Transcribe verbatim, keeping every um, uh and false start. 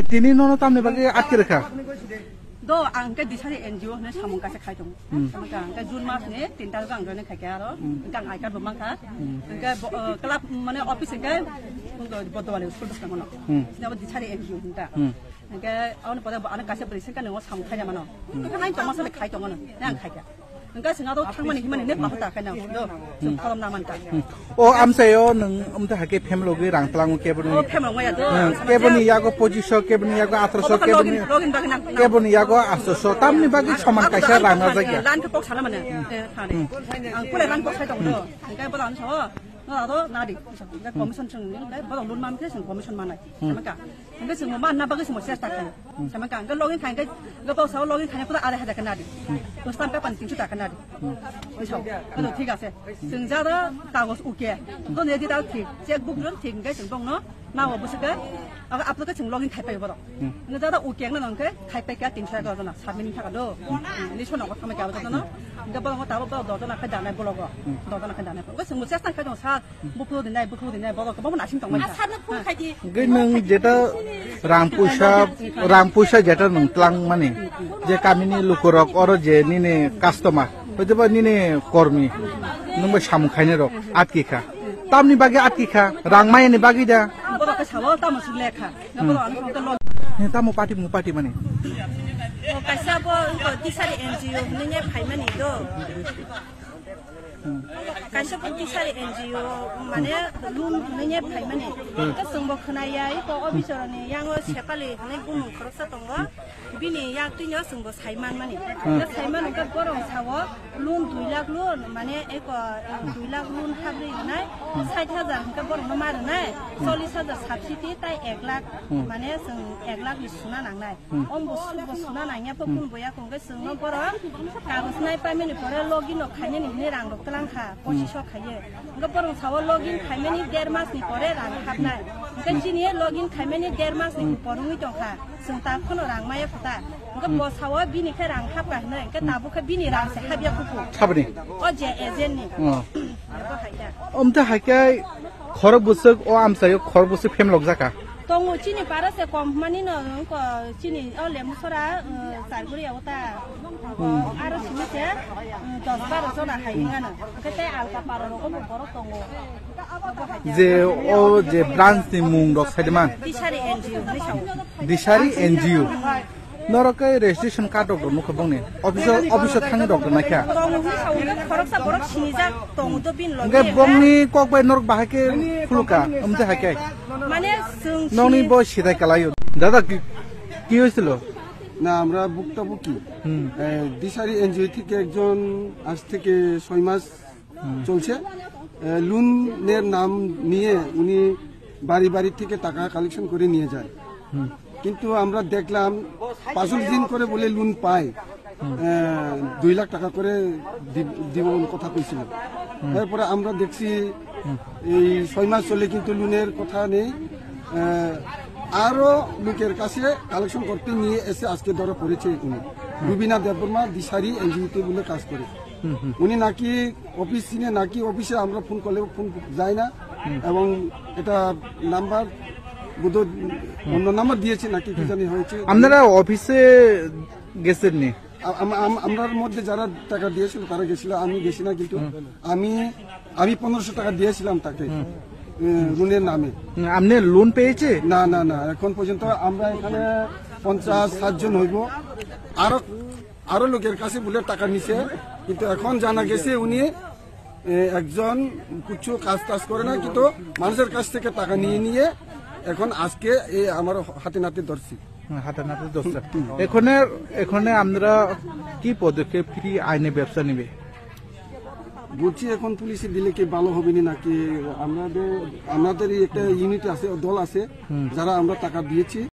Tini nono tamni bagwi atkhe rwkha? Do, ang khe Disari N G O hwnwi samung kaisa khai tongo. Hmm. Ang khe June mas ni tin tarikh ang join khaikha aro. Hmm. Ang I card bo mankha. Hmm. Ang khe bo, uh, club mane office ang khe Bodowali school bwskango no. Hmm. Sini abo Disari N G O hwnta. Hmm. Ang khe aboni pore bo ano kaisa bwrwi sengkha nwngo samung khaina mano. Hmm. Ang khe hai tongma sale khai tongo no. Ang khaikha. Hwnkhe chwng aro thangmani himani nek maha ta khaina do. Chwng pholom na man ta. Hmm. O amchaio nwng amtwi hai khe family logwi rang tlango keboni. O family logwi ya do. Hmm, keboni yago pochiso, keboni yago atroso, obo khe keboni, login, login bagwi nang, nang. Keboni yago atroso. Tamni bagwi soman kaisa rang na jagya. Lan khe kok sana mane. Eh, thani. Hmm. Ang pule lan kok sai tong do. Hmm. Hwnkhe bola ang sao. No aro nadi. Hwnkhe commission chwng ni, hwnkhe bola loan mam khe chwng commission manai. Hmm. Sama ka. Hingke chwng bo manna bagwi chwng bo chesta khlaio. Hmm. Sama ka, hingke login khai, hingke, hingke bo sao login khaina pura arai hajar khe nadi. Hmm. To stamp paper ni tinso taka nadi. Hmm. Oi sao, ano thik ase. Chwng jada kagoj uke. To ne di dal thik, check book ron thik, hingke chwng bongno nao bwswk khe, aga aplo khe chwng login khai pai borok. Hmm. Hingke jada uke ang nang khe khai pai kha tinso egaroh jona, submit ni thaka do. Hmm. Ni sono ko thama khe abo jona. Hingke borok tabo borok doh jona khai danai bologo. Hmm. Doh jona khai danai. Hingke chwng bo chesta khai dong sir. Buphuru dinai, buphuru dinai, borok kwbangma naising tongmani. Asarno phone khaidi. Hwnkhe nwng jeta rang puisa, rang puisa jeta nwng tlang mani, je kamini lukurok oro je nini customer, hoitoba nini kormi, nwng bai samung khainai rok atki kha. Tamni bagwi atki kha, rang mayani bagwi da. Borok khe sao, tamo swk lekha. Borok ano phone khe log. He, tamo party mu party mani. O, kaisa bo, o, Tisari N G O hwnwi phaimani do. Kaisa bo Tisari N G O mane loan hwnwi phaimani. Hmm. Hwnkhe chwngbo khwnaya, iko officer ni yango Sepali hwnwi bumung khoroksa tongo. Bini yak twino chwngbo saimanmani. Hmm. Hwnkhe saiman hwnkhe borok sao loan dui lakh loan, mane iko, eh, dui lakh loan habri rwnai, hmm, sait hajar hwnkhe borokno ma rwnai, hmm, chollish hajar subsidy tai ek lakh, hmm, mane chwng ek lakh ni suna nangnai. Hmm. Om bo su-, bo suna nangya pho, hmm, kun boya kongke chwngno borok kagoj nai paimani pore login no khainani hwnwi rang rok twlang kha, hmm, pochiso khaiye. Hwnkhe borok sao login khaimani der mas ni pore rang hapnai. Hwnkhe, hmm, chini login khaimani der mas ni, hmm, por wngwi tongkha. Chwng ta phano rang maya kho ta. Hwnkhe, hmm, bo sao bini khe rang hapkha hwnwi. Hwnkhe, hmm, tabuk khe bini rang se hapya kuku. Sabni? O je agent ni. Oh. Abo hai khe. Omtha hai khe khorok bwswk o amchaio khorok bwswk phem lok jaka. Tongo chini para se kom hwnmani no, wngkha chini o Lemsora, uh, Charguri abo ta. Hmm. Aro simi se, um, dos baro jona hai wngano. Hwnkhe tei alka para rogo bo borok tongo. Je o je branch ni mung rok saide man. Tisari N G O ni sao. Tisari N G O. Norok khe registration card rok nukha bongni. Office o, office o thangni rok naikha. Tongo hwnwi sao, hwnkhe khoroksa borok sinijak tongo do bini logi. Hwnkhe bongni kok bai norok bahai khe khuluka, omtwi hai khe. Mane chwng nokni sini bo sidai kalaio. Dada, ki, ki hoyesilo? না, আমরা ভুক্তভোগী। হুম। এ, দিশারি এনজিও থেকে একজন আজ থেকে ছয় মাস হুম। চলছে। এ, লোনের নাম নিয়ে উনি বাড়ি বাড়ি থেকে টাকা কালেকশন করে নিয়ে যায়। হুম। কিন্তু আমরা দেখলাম পাঁচচল্লিশ দিন করে বলে লোন পায়। হুম। এ, দুই লাখ টাকা করে দি-, দিব বলে কথা কইছিল। হুম। এরপরে আমরা দেখছি হুম। এই ছয় মাস চলে কিন্তু লোনের কথা নেই। এ, আরো লোকের কাছে কালেকশন করতে নিয়ে এসে আজকে ধরা পড়েছে উনি। হুম। রুবিনা দেববর্মা দিশারি এনজিওতে বলে কাজ করে। হুম, হুম। উনি নাকি অফিস চিনে, নাকি অফিসে আমরা ফোন করলে ফোন যায় না। হুম। এবং এটা নাম্বার বোধহয় হুম। অন্য নাম্বার দিয়েছে নাকি কি হুম। জানি হয়েছে। আপনারা অফিসে গেছেন নি? আ-, আম-, আম-, আমরার মধ্যে যারা টাকা দিয়েছিল তারা গেছিল, আমি গেছি না, কিন্তু হুম। আমি, আমি পনেরোশো টাকা দিয়েছিলাম তাকে, হুম। এ, ঋণের নামে। হুম, আপনি লোন পেয়েছে? না, না, না, এখন পর্যন্ত আমরা এখানে পঞ্চাশ ষাট জন হইব। আরো, আরো লোকের কাছে বলে টাকা নিছে, কিন্তু এখন জানা গেছে উনি, এ, একজন কিছু কাজ টাজ করে না, কিন্তু মানুষের কাছ থেকে টাকা নিয়ে নিয়ে এখন আজকে এই আমার হাতে নাতে ধরছি। হুম, হাতে নাতে ধরছে। হুম। এখানে, এখানে আপনারা কি পদক্ষেপ, কি আইনে ব্যবস্থা নেবে? বলছি, এখন পুলিশে দিলে কি ভালো হবে নি নাকি? আমাদের, আমাদেরই একটা ইউনিট আছে, দল আছে, হুম। যারা আমরা টাকা দিয়েছি,